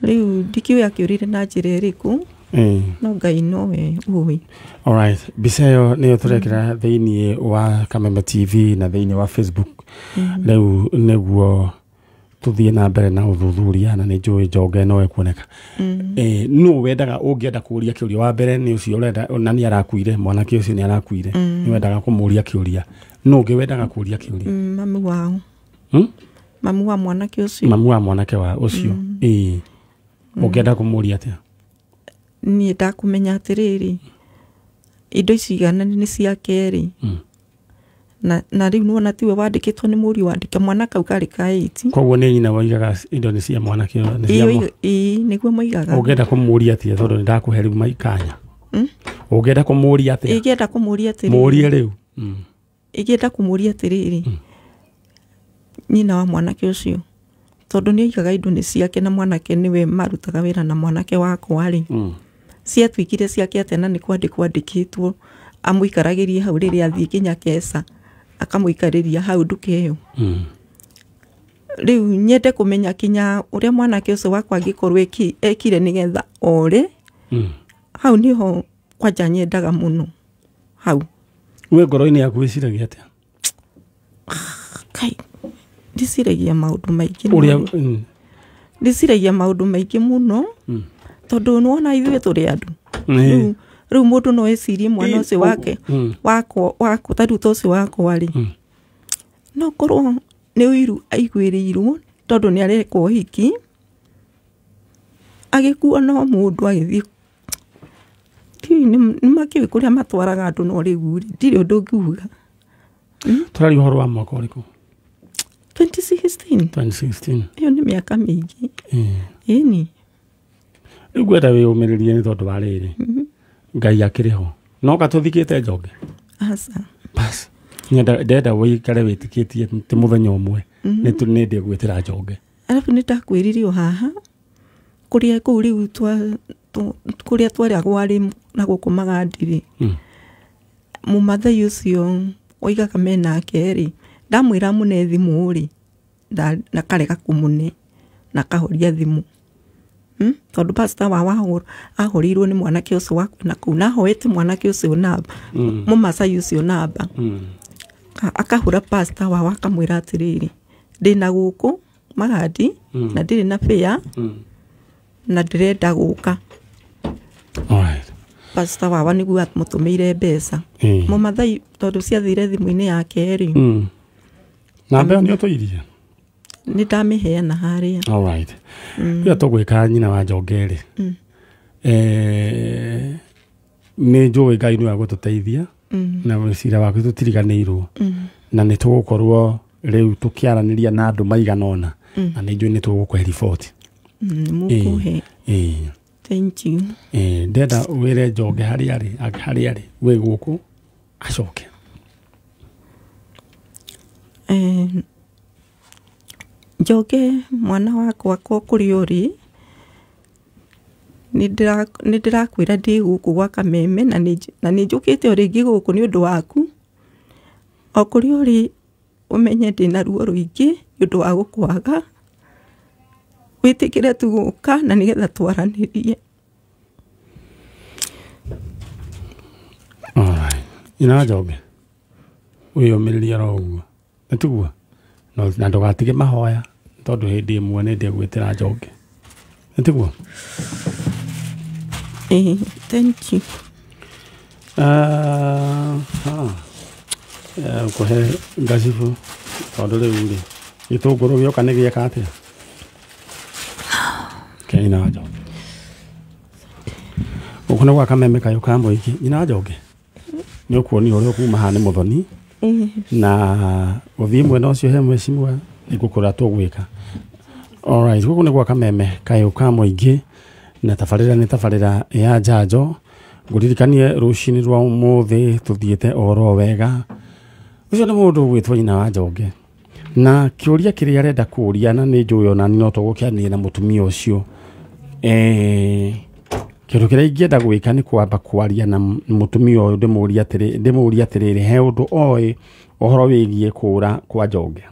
Rĩu ndikĩũĩ akĩũrire na njĩra ĩrĩkũ, no Ngai nowe ũĩ. Alright, mbica ĩyo nĩyo tũrekĩra thĩinĩ wa Kameme TV na thĩinĩ wa Facebook. Rĩu nĩguo tũthiĩ na mbere na ũthuthuria, na nĩ njũĩ Njonge no ekuoneka. Nũ wendaga ũngĩenda kũũria kĩũria wa mbere nĩ ũcio ũrenda, na nĩ arakuire, mwanake ũcio nĩ arakuire, nĩ wendaga kũmũria kĩũria. Nũ ũngĩ wendaga kũũria kĩũria? Mamu wao. Mamu wa mwanake ũcio. Mamu wa mwanake wa ũcio. Ũngĩenda kũmũria atĩa? Niĩ ndakũmenya atĩrĩrĩ, indo ici igana nĩ ciake rĩ. Na rĩu nĩwona tiwe wandĩkĩtwo nĩ mũriũ wandĩke, mwana kau karĩ ka 8. Koguo nĩ nyina waigaga indo nĩ cia mwanake ũyũ, nĩ cia Ĩĩ, nĩguo moigaga. Ũngĩenda kũmũria atĩa tondũ nĩ ndakũhe rĩu maikanya? Ũngĩenda kũmũria atĩa? Ingĩenda kũmũria atĩrĩrĩ. Mũrie rĩu. Ingĩenda kũmũria atĩrĩrĩ, nyina wa mwanake ũcio, tondũ nĩ oigaga indo nĩ ciake na mwanake nĩwe marutaga wĩra na mwanake wakwa rĩ. Ciatuĩkire ciake atĩa na nĩ kwandĩkwo andĩkĩtwo amũikaragĩrie hau rĩrĩa athiĩ nginya Kesa, akamũikarĩria hau nduka ĩyo. Rĩu nyende kũmenya kinya ũrĩa mwanake ũcio wakwa angĩkorwo ekire nĩgetha ore. Hau nĩho kwanja nyendaga mũno hau. We ngoro-inĩ yaku wĩciragia atĩa? Kai, ndĩciragia maũndũ maingĩ Ũrĩa, mũno. Ndĩciragia maũndũ maingĩ mũno, tondũ nĩwona ithuĩ tũrĩ andũ. Rĩu mũndũ no ecirie mwana ũcio wake, wakwa, wakwa, ta rĩu ta ũcio wakwa rĩ. No korwo nĩ ũiru aiguĩrĩirwo tondũ nĩ arekwo ũhiki, agĩkuo no mũndũ agĩthiĩ. Ndiũĩ nĩ makĩũĩ kũrĩa matwaraga andũ, no rĩu rĩ, ndirĩ ũndũ ngiuga. Tũraria ũhoro wa mwaka ũrĩkũ? 2016. 2016. Ĩyo nĩ mĩaka mĩingĩ. Ĩni. Rĩu ngwenda wĩyũmĩrĩrie nĩ tondũ wa rĩrĩ. Ngai akĩrĩ ho. No gatũthikĩte Njonge? Aca. Bas. Ndenda wĩikare wĩtĩkĩtie ti mũthenya ũmwe. Nĩ nĩ ndĩgwĩtĩra Njonge. Arabu nĩ ndakwĩrire o haha, kũrĩa kũu rĩu kũrĩa twarĩagwo arĩ na gũkũ Magandi rĩ. Mũmathai ũcio oigaga menake rĩ, ndamwĩra amũne thimũ rĩ, na karega kũmũne, na kahoria thimũ. Tondũ pastor wa ahũrĩirwo nĩ mwanake ũcio wa na kũu, na ahoete mwanake ũcio namba, mũmacai ũcio namba. Akahũra pastor wao akamwĩra atĩrĩrĩ, ndĩna gũkũ Magandi, na ndirĩ na fare, na ndĩrenda gũka. Pastor wawa nĩguo amũtũmĩire mbeca. Mũmathai tondũ ciathire thimũ-inĩ yake rĩ. Namba ĩyo nĩ ũtũirie? Nĩ ndamĩheana harĩa. Rĩrĩa tũgwĩka nyina wa Njonge rĩ, nĩ njũĩ Ngai nĩwe agũtũteithia, na cira waku tũtiriganĩirwo. Na nĩ tũgũkorwo rĩu tũkĩaranĩria na andũ maigana ũna, na nĩ njũĩ nĩ tũgũkũhe riboti. Nĩ mũkũhe. Thank you. Ndenda wĩre Njonge harĩa arĩ, harĩa arĩ, wĩ gũkũ, acoke. Njonge mwana wakwa ko kũrĩa ũrĩ, nĩ ndĩrakwĩra ndĩ gũkũ gwa Kameme, na nĩ njũkĩte o rĩngĩ gũkũ nĩ ũndũ waku. O kũrĩa ũrĩ ũmenye ndĩna ruo rũingĩ nĩ ũndũ wa gũkwaga. Wĩtĩkĩre tu gũka na nĩgetha twaranĩrie. Alright. Nyina Njonge, wĩyũmĩrĩrie oro ũguo. Nĩ tiguo? No, na ndũgatige mahoya tondũ hĩndĩ ĩmwe nĩ ndĩgwĩtĩra Njonge. Nĩ tiguo? Thank you. Kũhe ngacibũ tondũ rĩu rĩ, gĩtũngũrũ gĩoka nĩ gĩeka atĩa? Ke nyina wa Njonge. Gũkũ nĩ gwa Kameme kayũ ka mũingĩ. Nyina wa Njonge, nĩ ũkuonio ũrĩa ũkuma haha nĩ mũthoni. Na ũthiĩ mwena ũcio he mheshimiwa, nĩ ngũkũra tũgwĩka. Alright, gũkũ nĩ gwa Kameme kayũ ka mũingĩ, na tabarĩra nĩ tabarĩra ya njanjo. Ngũririkanie rũcinĩ rwa ũmũthĩ tũthiĩte oro wega. Ũcio nĩ mũndũ ũgwĩtwo nyina wa Njonge. Na kĩũria kĩrĩa arenda kũũria, na nĩ njũĩ ona no tũgũkĩaranĩria na mũtumia ũcio. Kĩndũ kĩrĩa ingĩenda gwĩka nĩ kwamba kwaria na mũtumia ũyũ, ndĩmũrie atĩrĩrĩ, he ũndũ oĩ ũhoro wĩgiĩ kũũra kwa Njonge.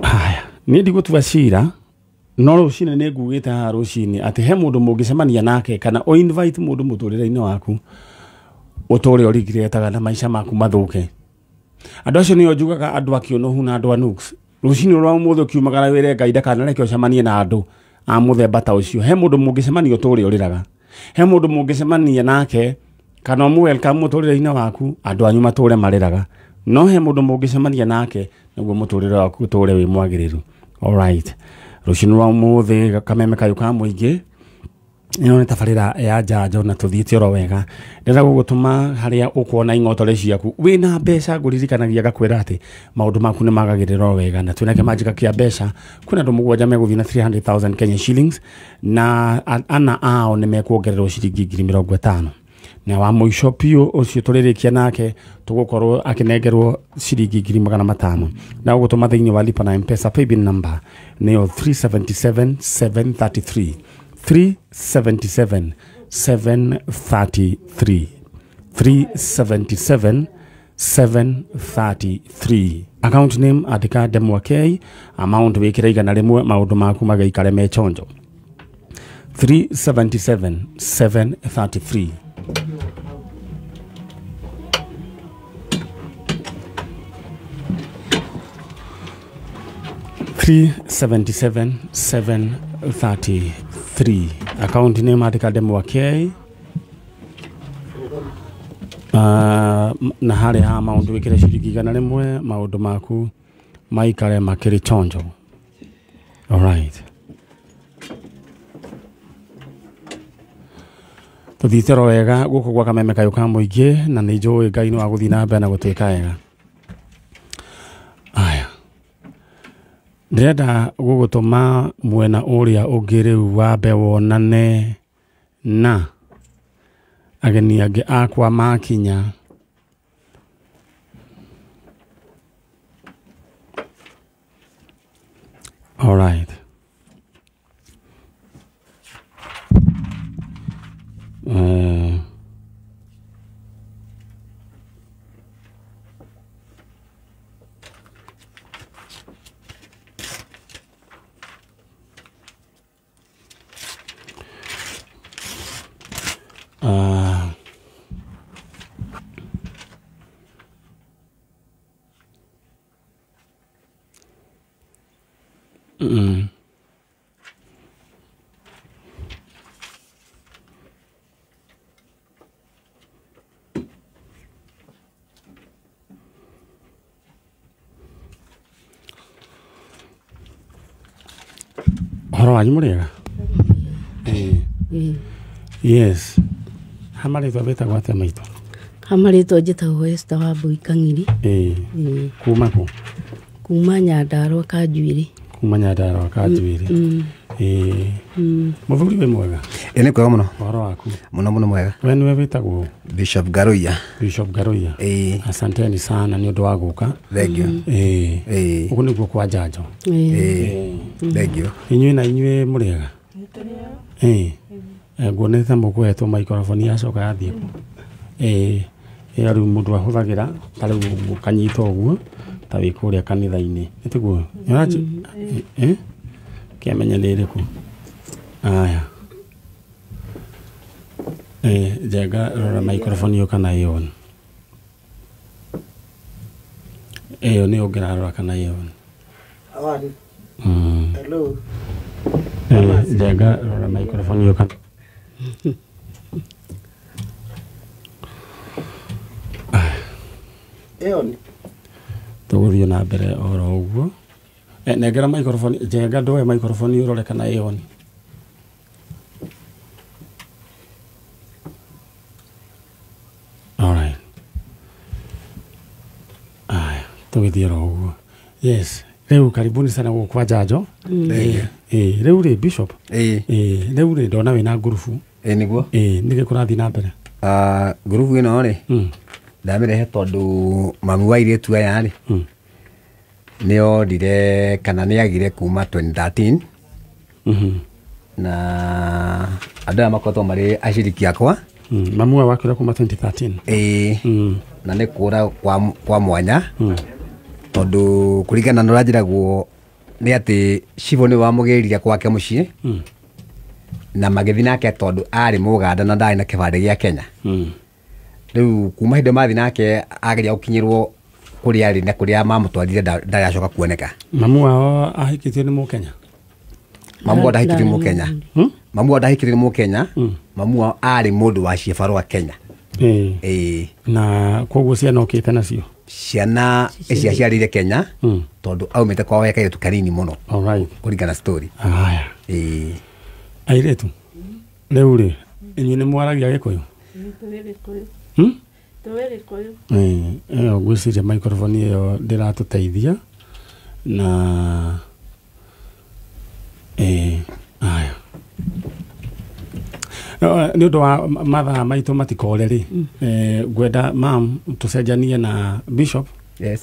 Haya, Niĩ ndigũtua cira no rũcinĩ nĩ ngugĩte haha rũcinĩ atĩ he mũndũ mũngĩcemania nake kana o invite mũndũ mũtũrĩre-inĩ waku ũtũre ũrigretaga na maica maku mathũke. Andũ acio nĩo njugaga andũ a Kĩũnũhu na andũ a Nooks. Rũcinĩ rwa ũmũthĩ ũkiumagara wĩre Ngai ndakanareke ũcemanie na andũ a mũthemba ta ũcio. He mũndũ mũngĩcemania ũtũre ũrĩraga. He mũndũ mũngĩcemania nake kana ũmũ welcome mũtũrĩre-inĩ waku andũ anyu matũre marĩraga. No he mũndũ mũngĩcemania nake nĩguo mũtũrĩre waku ũtũre wĩ mwagĩrĩru. All right. Rũcinĩ rwa ũmũthĩ kameme kayũ ka mũingĩ ĩno nĩ tabarĩra ya njanjo na tũthiĩte oro wega. Ndĩrenda gũgũtũma harĩa ũkuona ing'otore ciaku wĩna mbeca ngũririkanagia ngakwĩra atĩ maũndũ maku nĩ magagĩrĩra oro wega na twĩna kĩmanjĩka kĩa mbeca. Kwĩna andũ mũgwanja megũthiĩ na 300,000 Kenya shillings na ana ao nĩ mekuongererwo ciringi 50,000. Na wa mũico biũ ũcio tũrĩrĩkia nake tũgũkorwo akĩnengerwo ciringi 500,000. Na ũgũtũma thĩinĩ wa Lipa na M-Pesa paybill number nĩyo 377 733 377 733 377 733. Account name andĩka Ndemwa K, amount wĩkĩre 100, maũndũ maku magaikare me chonjo. 377 733. 377 733. Account name andĩka Ndemwa K, na harĩa ha maũndũ wĩkĩre ciringi 100, maũndũ maku maikare makĩrĩ chonjo. All right. Tũthiĩte oro wega gũkũ gwa kameme kayũ ka mũingĩ na nĩ njũĩ Ngai nĩ wa gũthiĩ na mbere na gũtwĩka wega. Aya. Ndĩrenda gũgũtũma mwena ũrĩa ũngĩ rĩu wambe wonane na ageni angĩ akwa makinya. All right. Ũhoro wanyu mũrĩega? Yes. Hamarĩtwa wĩtagwo atĩa maitũ? Hamarĩtwa njĩtagwo Esther Wambui Kang'iri. Kuma kũ? Kuma Nyandarua Kanjuĩrĩ. Kuma Nyandarua Kanjuĩrĩ. Mũthuri wĩ mwega? Ĩ nĩ kwega mũno. Ũhoro waku? Mũno mũno mwega. We nĩwe wĩtagwo? Bishop Ngaruiya. Bishop Ngaruiya. Asanteni sana nĩ ũndũ wa gũka. Thank you. Ũguo nĩguo kwa njanjo. Thank you. Inyuĩ na inyuĩ mũrĩega? Nguonete mũkũhetwo microphone yacoka yathiĩ kũ? Ĩyo rĩu mũndũ ahũthagĩra ta rĩu ũkanyita ũguo ta wĩ kũrĩa kanitha-inĩ. Nĩ tiguo? Kĩamenya nĩ ĩrĩkũ? Aya. Njenga rora microphone ĩyo kana ĩ on. Ĩyo nĩ ũngĩrarora kana ĩ on. Hello. Njenga rora microphone ĩyo kana. Eon. Tũgũthiĩ na mbere oro ũguo. Nengera microphone, njenga ndoe microphone ũrore kana ĩ on. All right. Aya, tũgĩthiĩ oro ũguo. Yes. Rĩu karibuni sana gũkũ kwa njanjo. Rĩu rĩ Bishop. Rĩu rĩ ndona wĩna ngurubu. Nĩguo. Nĩkĩ kũrathiĩ na mbere? Ngurubu ĩno rĩ ndamĩrehe tondũ mami wa airĩtu aya rĩ nĩ orire kana nĩ agire kuma 2013 na andũ aya makoretwo marĩ aciriki akwa. Mamu wakĩra kuma 2013. Na nĩ kũra kwa mwanya tondũ kũringana na ũrĩa njĩragwo Nĩ atĩ cibũ nĩ wamũgĩrire gwake mũciĩ na magĩthiĩ nake tondũ arĩ Mũganda na ndarĩ na kĩbandĩ gĩa Kenya. Rĩu kuma hĩndĩ mathiĩ nake ageria gũkinyĩrwo kũrĩa arĩ na kũrĩa mamũtwarire ndarĩ acoka kuoneka. Mamu wao ahikĩtio nĩ Mũkenya? Mamu wao ndahikĩtio nĩ Mũkenya. Mamu wao ndahikĩtio nĩ Mũkenya. Mamu wao arĩ mũndũ wa ciĩbarũa Kenya. Na koguo ciana okĩte nacio? Ciana ici aciarĩire Kenya tondũ aumĩte kwao e kairĩtu kanini mũno. Alright. Kũringana story. Haya. Airĩtu rĩu rĩ inyuĩ nĩ mwaragia Gĩkũyũ? Tũĩ Gĩkũyũ. Ĩyo ngwĩciria microphone ĩyo ndĩratũteithia na aya. Nĩ ũndũ wa mathaa maitũ matikore rĩ, ngwenda mam tũcenjanie na Bishop. Yes.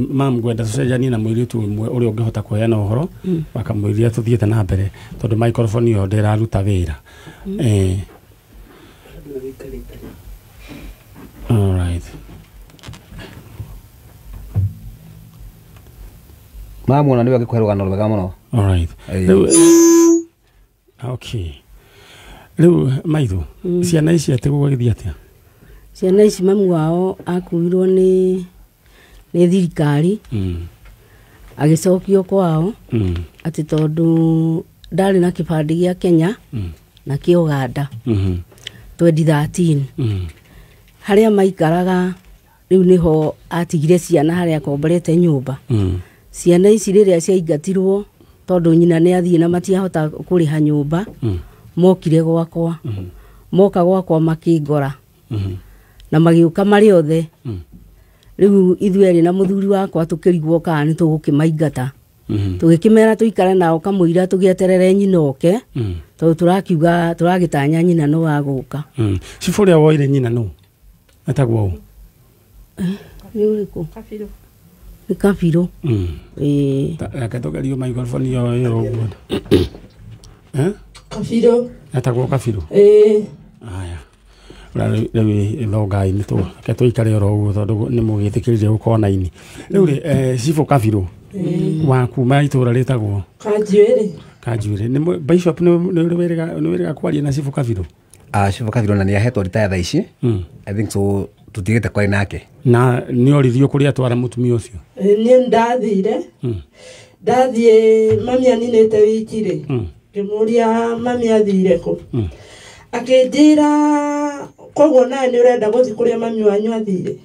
Mam ngwenda tũcenjanie na mũirĩtu ũmwe ũrĩa ũngĩhota kũheana ũhoro wakamũiria tũthiĩte na mbere tondũ microphone ĩyo ndĩraruta wĩra. All right. Mamu ona nĩwe angĩkũhe rũgano rwega mũno. All right. Okay. Rĩu maitũ ciana ici atĩ gũgĩthiĩ atĩa? Ciana ici mamu wao akuirwo nĩ thirikari agĩcokio kwao atĩ tondũ ndarĩ na kĩbandĩ gĩa Kenya na kĩa Uganda 2013. Harĩa maikaraga rĩu nĩho atigire ciana harĩa akomborete nyũmba. Ciana ici rĩrĩa ciaingatirwo tondũ nyina nĩ athiĩ na matiahota kũrĩha nyũmba mokire gwakwa. Moka gwakwa makĩngora na magĩũka marĩ othe. Rĩu ithuĩ erĩ na mũthuri wakwa tũkĩrigwo kana nĩ tũgũkĩmaingata. Tũgĩkĩmera tũikare nao kamũira tũgĩeterere nyina oke tondũ tũrakiuga tũragĩtanya nyina no agũka. Cibũ ũrĩa woire nyina nũ? Etagwo ũ? Nĩ ũrĩkũ? Kabirũ. Nĩ Kabirũ. Reke tũgerio microphone ĩyo ĩyo ũguo. Kabirũ. Etagwo Kabirũ? Aya. Rĩu ĩthongai nĩ tũ reke tũikare oro ũguo tondũ nĩ mũgĩtĩkĩrire gũkona-inĩ. Rĩu rĩ cibũ Kabirũ wa kuma itũra rĩtagwo Kanjuĩrĩ. Kanjuĩrĩ. Nĩ Bishop nĩ wĩrĩga kwaria na cibũ Kabirũ? Cibũ Kabirũ na nĩ ahetwo retire thaa ici. I think so tũtigĩte kwaria nake. Na nĩ oririo kũrĩa atwara mũtumia ũcio? Niĩ ndathire. Ndathiĩ mami aninĩte wiki rĩ. Ngĩmũria mami athire kũ. Akĩnjĩra koguo nawe nĩ ũrenda gũthiĩ kũrĩa mami wanyu athire.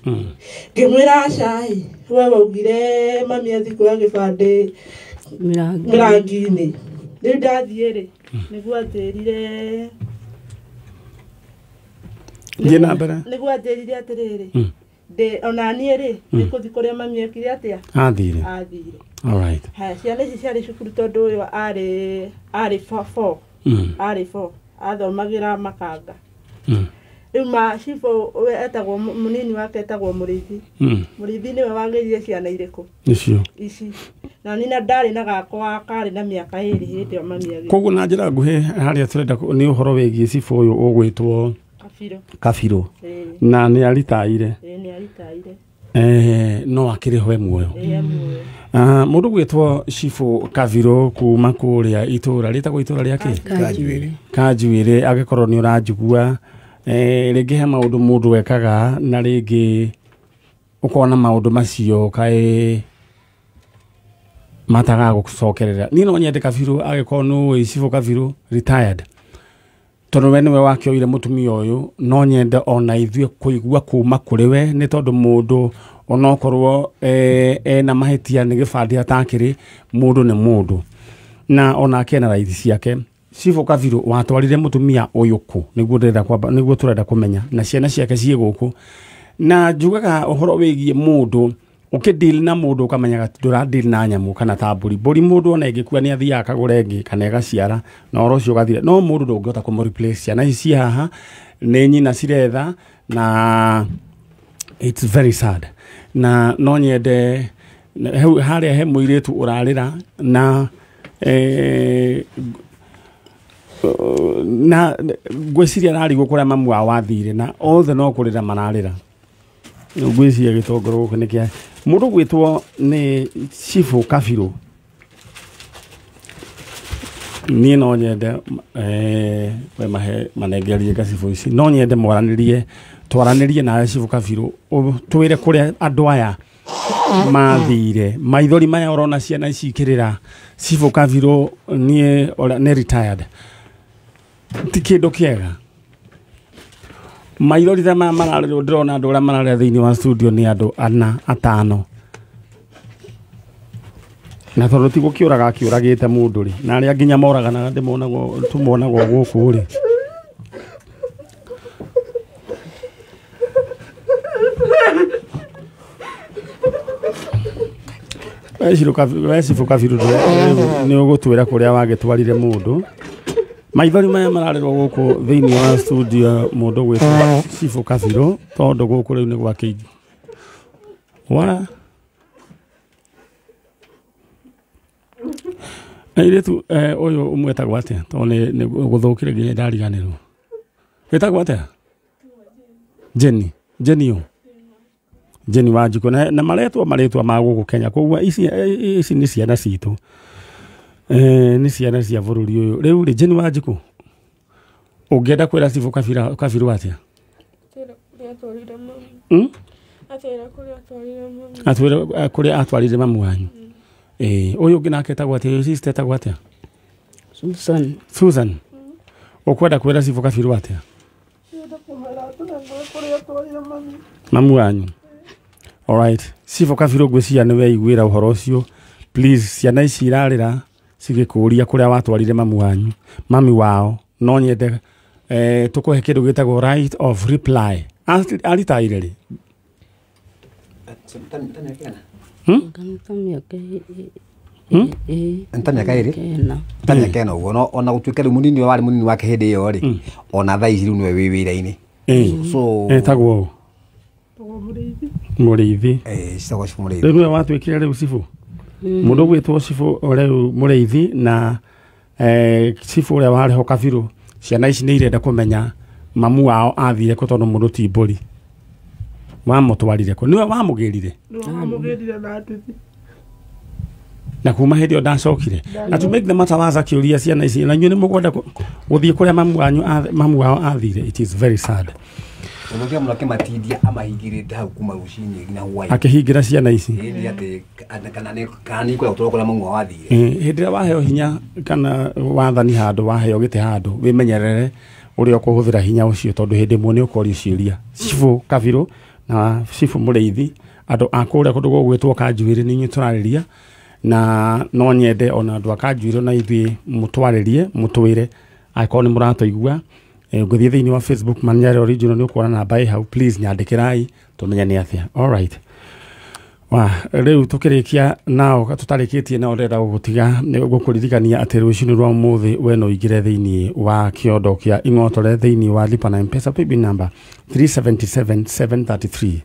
Ngĩmwĩra aca ĩ, we waugire mami athiĩ kuoya gĩbandĩ mĩrangi-inĩ. Rĩu ndathiĩ rĩ, nĩguo anjĩrire Thiĩ na mbere. Nĩguo anjĩrire atĩrĩrĩ, ona niĩ rĩ, nĩngũthiĩ kũrĩa mami ekire atĩa? Athire. Athire. All right. Haya, ciana ici ciarĩ cukuru tondũ ũyũ arĩ four. Arĩ four. Athomagĩra Makanga. Rĩu ma cibũ etagwo mũnini wake etagwo Mũrĩithi. Mũrĩithi nĩwe wagĩrire ciana irĩkũ? Icio. Ici. Na nina ndarĩ na gakwa karĩ na mĩaka 2 hĩndĩ ĩyo mami agĩkua. Koguo na njĩra nguhĩ harĩa tũrenda nĩ ũhoro wĩgiĩ cibũ ũyũ ũgwĩtwo Kabirũ. Kabirũ. Na nĩ aritaire. Nĩ aritaire. No akĩrĩ ho e muoyo. E muoyo. Mũndũ gwĩtwo cibũ Kabirũ kuma kũrĩa itũra rĩtagwo itũra rĩa kĩ? Kanjuĩrĩ. Kanjuĩrĩ angĩkorwo nĩ ũranjigua rĩngĩ he maũndũ mũndũ ekaga na rĩngĩ ũkona maũndũ macio kaĩ matagaga gũcokerera. Niĩ no nyende Kabirũ angĩkorwo nĩ ũĩ cibũ Kabirũ retired tondũ we nĩwe wakĩoire mũtumia ũyũ, no nyende ona ithuĩ kũigua kuma kũrĩ we nĩ tondũ mũndũ onokorwo ena mahĩtia nĩ gĩbandĩ atakĩrĩ, mũndũ nĩ mũndũ na onake ena raithi ciake. Cibũ Kabirũ watwarire mũtumia ũyũ kũ? Nĩguo ndĩrenda kwamba, nĩguo tũrenda kũmenya na ciana ciake ciĩ gũkũ. Na njugaga ũhoro wĩgiĩ mũndũ ũkĩ deal na mũndũ ũkamenyaga ndũra deal na nyamũ kana ta mbũri. Mbũri mũndũ ona ĩngĩkua nĩ athiaga akagũra ĩngĩ kana ĩgaciara na ũhoro ũcio ũgathira. No mũndũ ndũngĩhota kũmũ replace. Ciana ici ciĩ haha nĩ nyina ciretha na it's very sad. Na no nyende harĩa he mũirĩtu ũrarĩra na na ngwĩciria ararigwo kũrĩa mamu wao athire na othe no kũrĩra mararĩra. Ngwĩciria gĩtongoro gũkũ nĩ kĩa mũndũ gwĩtwo nĩ cibũ Kabirũ. Niĩ no nyende we mahe manengerie gacibũ ici no nyende mwaranĩrie twaranĩrie nawe Cibũ Kabirũ twĩre kũrĩa andũ aya mathire maithori maya ũrona ciana ici ikĩrĩra. Cibũ Kabirũ niĩ nĩ retired ti kĩndũ kĩega. Maithori ta maya mararĩrwo ndĩrona andũ arĩa mararĩra thĩinĩ wa studio nĩ andũ ana atano na tondũ ti gũkĩũraga akĩũragĩte mũndũ rĩ na arĩa nginya moraganaga ndĩmonagwo tũmonagwo gũkũ rĩ. We Cibũ Kabirũ nĩ ũgũtwĩra kũrĩa wagĩtwarire mũndũ. Maithori maya mararĩrwo gũkũ thĩinĩ wa studio mũndũ gwĩtwo Cibũ Kabirũ tondũ gũkũ rĩu nĩ gwakĩingĩ wa airĩtu ũyũ ũmwetagwo atĩa tondũ nĩ gũthũkire nginya ndariganĩrwo. Wĩtagwo atĩa? Jenny. Jenny ũ? Jenny Wanjikũ na maretwo marĩtwa ma gũkũ Kenya koguo ici nĩ ciana citũ nĩ ciana cia bũrũri ũyũ. Rĩu rĩ Jenny Wanjikũ ũngĩenda kwĩra Cibũ Kabirũ atĩa? Atwĩre kũrĩa atwarire mamu wanyu. Ũyũ ũngĩ nake etagwo atĩa? Ũyũ sister etagwo atĩa? Susan. Susan. Ũkwenda kwĩra Cibũ Kabirũ atĩa? Mamu wanyu. All right. Cibũ Kabirũ ngwĩciria nĩ weiguĩra ũhoro ũcio. Please ciana ici irarĩra cigĩkũria kũrĩa watwarire mamu wanyu mami wao no nyende tũkũhe kĩndũ gĩtagwo right of reply. Aritaire rĩ? Ta mĩaka ĩrĩ ta mĩaka ĩna ũguo ona gũtuĩka rĩu mũnini warĩ mũnini wake hĩndĩ ĩyo rĩ ona thaa ici rĩu nĩwe wĩ wĩra-inĩ. So etagwo Mũrĩithi. Citagwo Cibũ Mũrĩithi. Rĩu nĩwe watuĩkire rĩu Cibũ mũndũ gwĩtwo Cibũ rĩu Mũrĩithi na Cibũ ũrĩa warĩ ho Kabirũ. Ciana ici nĩ irenda kũmenya mamu wao athire kũ tondũ mũndũ ti mbũri. Wamũtwarire kũ? Nĩwe wamũgĩrire? Na kuma hĩndĩ ĩyo ndacokire. Na to make the matter worse akĩũria ciana ici na inyuĩ nĩ mũkwenda gũthiĩ kũrĩa mamu wao athire. It is very sad. Ũndũ mũno akĩmatindia amahingĩrĩte hau kuma rũcinĩ nginya hwaĩ. Akĩhingĩra ciana ici. Ĩĩ atĩ kana nĩ kwenda gũtwarwo kũrĩa mamu wao athire. Hĩndĩ ĩrĩa waheo hinya kana wathani handũ waheo gĩtĩ handũ wĩmenyerere ũrĩa ũkũhũthĩra hinya ũcio tondũ hĩndĩ ĩmwe nĩ ũkorio ciũria. Cibũ Kabirũ na Cibũ Mũrĩithi andũ a kũrĩa kũndũ gũgwĩtwo Kanjuĩrĩ nĩ inyuĩ tũrarĩria na no nyende ona andũ a Kanjuĩrĩ na ithuĩ mũtwarĩrie mũtwĩre angĩkorwo nĩ mũratũigua. Ũngĩthiĩ thĩinĩ wa Facebook Manyare Original nĩ ũkuona namba ĩ hau. Please nyandĩkĩrai tũmenye nĩ atĩa. All right. Wa rĩu tũkĩrĩkia nao tũtarĩkĩtie nao ndĩrenda gũgũtiga nĩ gũkũririkania atĩ rũcinĩ rwa ũmũthĩ we no ũingĩre thĩinĩ wa kĩondo kĩa ing'otore thĩinĩ wa Lipa na M-Pesa paybill number 377733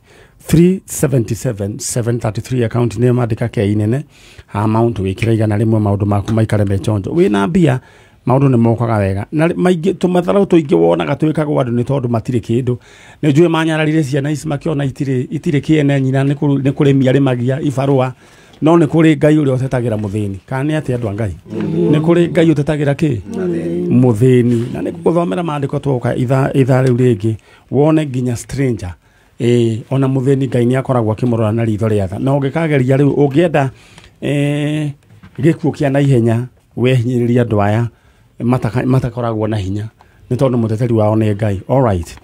377733 account name andĩka K nene amount wĩkĩre 100 maũndũ maku maikare me chonjo. Wĩna mbia maũndũ nĩ mokaga wega na maingĩ tũmatharau tũingĩ wonaga twĩkagwo andũ nĩ tondũ matirĩ kĩndũ. Nĩ njũĩ manyararire ciana ici makĩona itirĩ kĩene nyina nĩ kũrĩmia arĩmagia ibarũa no nĩ kũrĩ Ngai ũrĩa ũtetagĩra mũthĩni. Kana nĩ atĩa andũ a Ngai? Nĩ kũrĩ Ngai ũtetagĩra kĩ? Mũthĩni. Na nĩ gũthomera maandĩko twoka ithaa rĩu rĩngĩ wone nginya stranger ona mũthĩni Ngai nĩ akoragwo akĩmũrora na ritho rĩa tha. Na ũngĩkageria rĩu ũngĩenda gĩkuũ kĩa naihenya wehinyĩrĩria andũ aya matakoragwo na hinya nĩ tondũ mũteteri wao nĩ Ngai. All right.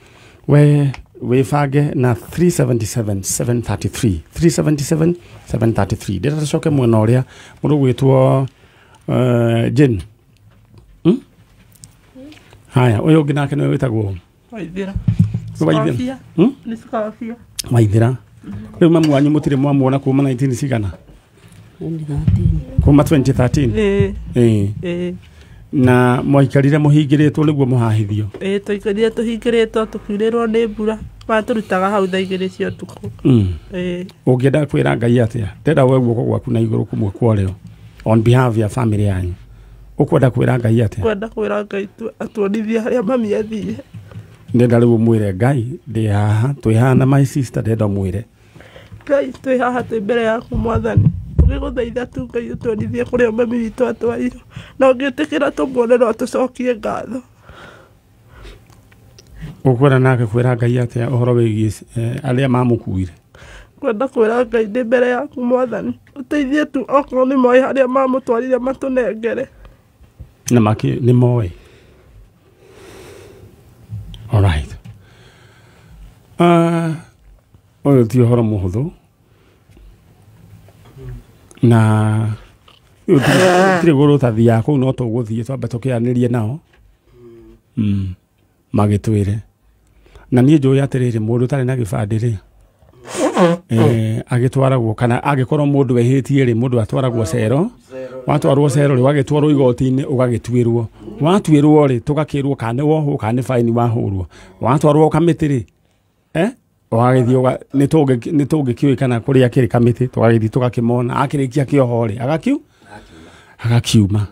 We wĩbange na 377733 377733 ndĩrenda tũcoke mwena ũrĩa mũndũ gwĩtwo Jane. Haya ũyũ ũngĩ nake nĩwe wĩtagwo Waithĩra. Waithĩra. Nĩ Scorpio. Waithĩra. Rĩu mamu wanyu mũtirĩ mwamuona kuma 19 cigana? Kuma 2013. Ĩĩ. Na mwaikarire mũhingĩrĩtwo nĩguo mũhahithio? Ĩĩ twaikarire tũhingĩrĩtwo tũkiurĩrwo nĩ mbura matũrutaga hau thaa 2 cia ũtukũ. Ĩĩ. Ũngĩenda kwĩra Ngai atĩa? Ndĩrenda woe guoko gwaku na igũrũ kũmwe kwa ũrĩo on behalf ya family yanyu. Ũkwenda kwĩra Ngai atĩa? Kwenda kwĩra Ngai atuonithie harĩa mami athire. Ndĩrenda rĩu ũmwĩre Ngai ndĩ haha twĩ haha na my sister ndĩrenda ũmwĩre Ngai twĩ haha twĩ mbere yaku Mwathani. Tũngĩgũthaitha tu Ngai ũtuonithie kũrĩa mami witũ atwarirwo, na ũngĩtĩkĩra tũmuone no tũcokie ngatho. Ũkwenda nake kwĩra Ngai atĩa ũhoro wĩgiĩ arĩa mamũkuire? Kwenda kwĩra Ngai ndĩ mbere yaku Mwathani, ũteithie tu okorwo nĩ moĩ harĩa mamũtwarire matũnengere. Na maki nĩ moĩ. All right. Ũyũ ti ũhoro mũhũthũ na tirĩ gũrũ tathiaga kũu, no tũgũthiĩ twambe tũkĩaranĩrie nao magĩtwĩre. Na niĩ njũĩ atĩrĩrĩ, mũndũ ũtarĩ na gĩbandĩ rĩ, agĩtwaragwo, kana angĩkorwo mũndũ ehĩtie rĩ, mũndũ atwaragwo cero. Watwarwo cero rĩ, wagĩtwarwo igoti-inĩ ũgagĩtuĩrwo. Watuĩrwo rĩ, tũgakĩrwo kana nĩ wohwo kana nĩ baini wahũrwo. Watwarwo kamĩtĩ rĩ, ũgagĩthiĩ nĩ tũngĩkĩũĩ kana kũrĩa kĩrĩ kamĩtĩ, tũgagĩthiĩ tũgakĩmona. Akĩrĩkia kĩoho rĩ, agakiuma.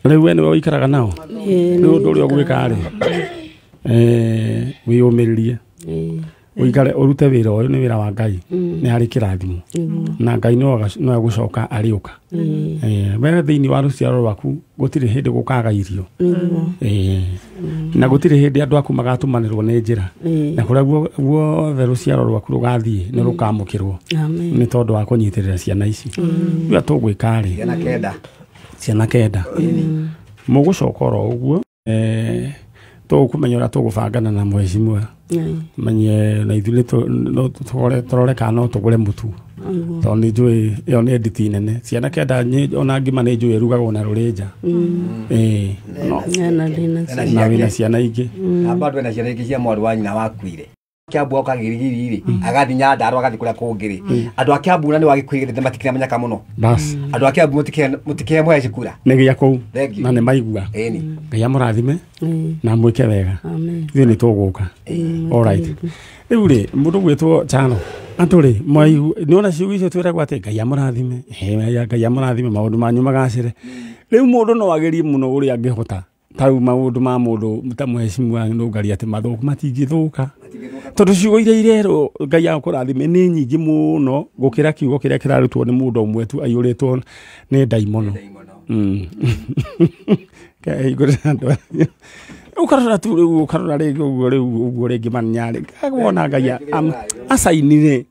Rĩu we nĩwe ũikaraga nao? Rĩu ũndũ ũrĩa ũgwĩka rĩ, wĩyũmĩrĩrie, ũikare ũrute wĩra ũyũ, nĩ wĩra wa Ngai, nĩ harĩ kĩrathimo na Ngai no egũcoka arĩũka. We thĩinĩ wa rũciaro rwaku gũtirĩ hĩndĩ gũkaga irio, na gũtirĩ hĩndĩ andũ aku magatũmanĩrwo nĩ njĩra, na kũrĩa guothe rũciaro rwaku rũgathiĩ nĩ rũkamũkĩrwo nĩ tondũ wa kũnyitĩrĩra ciana ici. Rĩu tũgwĩka rĩ, ciana kenda mũgũcoka oro ũguo, tũkũmenya ũrĩa tũgũbangana na mheshimiwa, menye na ithuĩ tũrore kana no tũgũre mũtu, tondũ nĩ njũĩ ĩyo nĩ nditi nene. Ciana kenda ona ngima nĩ njũĩ ĩrugagwo na rũrĩnja. Na wĩna ciana ingĩ. Na bado wĩna ciana ingĩ cia mwarĩ wa nyina wakuire Kiambu oka Gĩrigiri rĩ, agathiĩ Nyandarũa agathiĩ kũrĩa kũngĩ rĩ, andũ a Kiambu na nĩ wagĩkuhĩrĩria matikĩramenya mũno. Andũ a Kiambu mũtikĩhe kura nĩ gĩa kũu na nĩ maigua. Ngai amũrathime na mwĩke wega. Ithuĩ nĩ tũgũka. All right. Rĩu rĩ, mũndũ gwĩtwo Chano, andũ rĩ, nĩwona ciugo icio twĩragwo atĩ Ngai amũrathime, Ngai amũrathime, maũndũ manyu magacĩre. Rĩu mũndũ no agerie mũno ũrĩa angĩhota. Ta rĩu maũndũ ma mũndũ ta mheshimiwa Nũngari atĩ mathũku matingĩthũka, tondũ ciugo iria irerwo Ngai akũrathime nĩ nyingĩ mũno gũkĩra kiugo kĩrĩa kĩrarutwo nĩ mũndũ ũmwe tu aiyũrĩtwo nĩ ndaimono. Ũkarora tu rĩu, ũkarora rĩngĩ ũguo, rĩu ũguo rĩngĩ manyarĩ wona Ngai acainire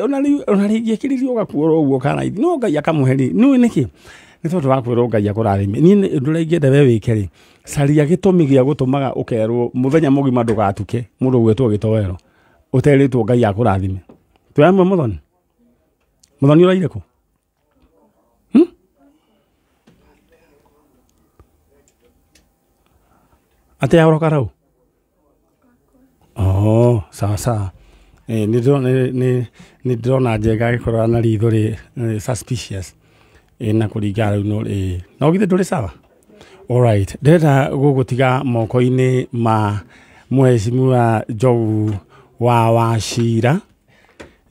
ona rĩngĩ ekĩrĩrio ũgakuora ũguo kana no Ngai akamũhe rĩ, nĩũĩ nĩkĩ? Nĩ tondũ wa kwĩrwo Ngai akũrathime. Niĩ ũndũ ũrĩa ingĩenda we wĩke rĩ, caria gĩtũmi gĩa gũtũmaga ũkerwo mũthenya mũgima ndũgatuke mũndũ ũgwĩtwo gĩtoero ũterĩtwo Ngai akũrathime. Twĩ amwe Mũthoni? Mũthoni ũraire kũ? Atĩa ũroka rau? Oh, sawa sawa. Nĩ ndĩrona Njenga agĩkorwo na ritho rĩ suspicious. Na kũringana rĩu no no githĩ ndũrĩ sawa? All right. Ndĩrenda gũgũtiga moko-inĩ ma mheshimiwa Njogu wa Wachira.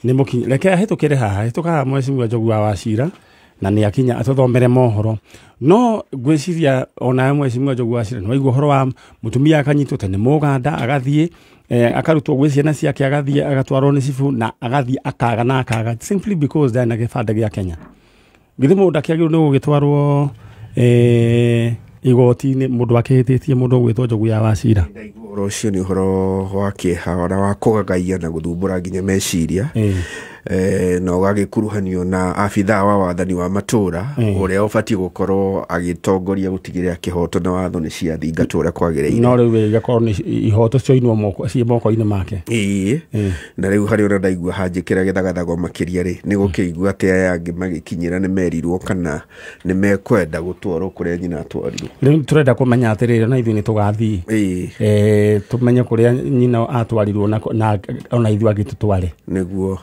Nĩ mũkinyi, reke ahĩtũkĩre haha, hĩtũka haha mheshimiwa Njogu wa Wachira, na nĩ akinya atũthomere mohoro. No ngwĩciria onawe mheshimiwa Njogu wa Wachira nĩ waigua ũhoro wa mũtumia akanyitwo tene Mũganda, agathiĩ akarutwo gwĩ ciana ciake, agathiĩ agatwarwo nĩ cibũ, na agathiĩ akaga na akaga simply because ndarĩ na gĩbandĩ gĩa Kenya. Githĩ mũndũ ndakĩagĩrĩirwo nĩ gũgĩtwarwo igoti-inĩ mũndũ akĩhĩtĩtie mũndũ ũgwĩtwo Njogu ya Wachira? Ũhoro ũcio nĩ ũhoro wa kĩeha na wa kũgagaia na gũthumbũra nginya meciria, na ũgagĩkuruhanio na abithaa wa wathani wa matũra ũrĩa ũbatiĩ gũkorwo agĩtongoria gũtigĩrĩra kĩhoto na watho nĩ ciathingatwo ũrĩa kwagĩrĩire. No rĩu igakorwo nĩ ihoto cioinwo moko ciĩ moko-inĩ make. Ĩĩ, na rĩu harĩ ona ndaigua hanjĩkĩra gĩthagathago makĩria rĩ, nĩ gũkĩigua atĩ aya angĩ magĩkinyĩra nĩ merirwo kana nĩ mekwenda gũtwarwo kũrĩa nyina atwarirwo. Rĩu tũrenda kũmenya atĩrĩrĩ, ona ithuĩ nĩ tũgathiĩ tũmenye kũrĩa nyina atwarirwo na ona ithuĩ angĩ tũtware. Nĩguo.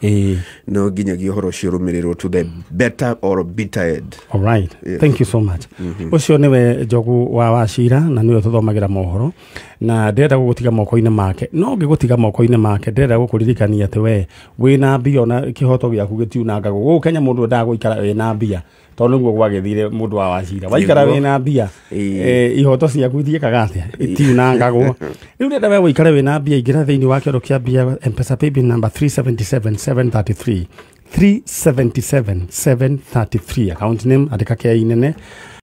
No nginyagia ũhoro ũcio ũrũmĩrĩrwo to the better or bitter end. All right. Yes. Thank you so much. Ũcio nĩwe Njogu wa Wachira na nĩwe tũthomagĩra mohoro, na ndĩrenda gũgũtiga moko-inĩ make. No ngĩgũtiga moko-inĩ make, ndĩrenda gũkũririkania atĩ we wĩna mbia ona kĩhoto gĩaku gĩtiunangagwo. Gũkũ Kenya mũndũ endaga gũikara wĩna mbia, tondũ nĩguo gwagĩthire mũndũ wa Wachira. Waikara wĩna mbia, ihoto ciaku ithiĩkaga atĩa? Itiunangagwo. Rĩu ndĩrenda we ũikare wĩna mbia, ingĩra thĩinĩ wa kĩoro kĩa mbia, M-Pesa paybill number 377733. 733, 377 733. Account name andĩka K nene.